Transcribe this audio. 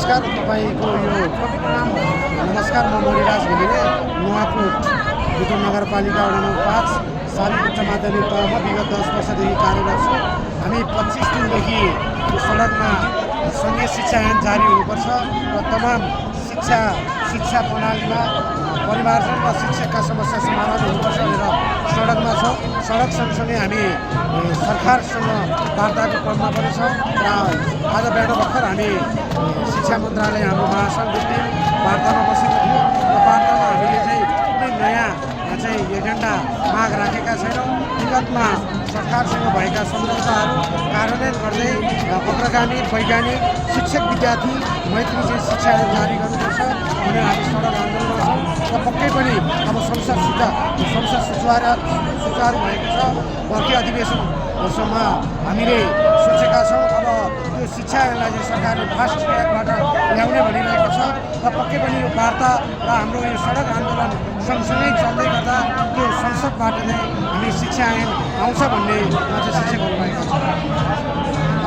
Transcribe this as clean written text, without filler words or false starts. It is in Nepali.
नमस्कार तपाईँको यो नमस्कार म मणिराज घिमिरे नुवाकोट विद्युत नगरपालिका वडा नम्बर 5 साली उच्च माध्यमिक तहमा विगत 10 वर्षदेखि कार्यरत छौँ। हामी 25 दिनदेखि सडकमा सँगै शिक्षा ऐन जारी हुनुपर्छ र तमाम शिक्षा प्रणालीमा परिमार्जन र शिक्षकका समस्या समाधान हुनुपर्छ भनेर सडकमा छौँ। सडक सँगसँगै हामी सरकारसँग वार्ताको क्रममा पनि छौँ र आज बिहान भर्खर हामी शिक्षा मन्त्रालय हाम्रो महासङ्घको टिम वार्तामा बसेको थियो र वार्तामा हामीले चाहिँ कुनै नयाँ एजेन्डा माग राखेका छैनौँ। विगतमा सरकारसँग भएका सम्झौताहरू कार्यान्वयन गर्दै अग्रगामी वैज्ञानिक शिक्षक विद्यार्थी मैत्री चाहिँ शिक्षा ऐन जारी गर्नुपर्छ भनेर हामी सडक आन्दोलनमा छौँ र पक्कै पनि अब संसद सुचारू भएको छ। अर्कै अधिवेशनसम्म हामीले सोचेका छौँ अब त्यो शिक्षा ऐनलाई चाहिँ सरकारले फास्ट ट्र्याकबाट ल्याउने भनिरहेको छ र पक्कै पनि यो वार्ता र हाम्रो यो सडक आन्दोलन सँगसँगै चल्दै गर्दा त्यो संसदबाट नै हामी शिक्षा ऐन आउँछ भन्ने चाहिँ शिक्षकहरू भएको छ।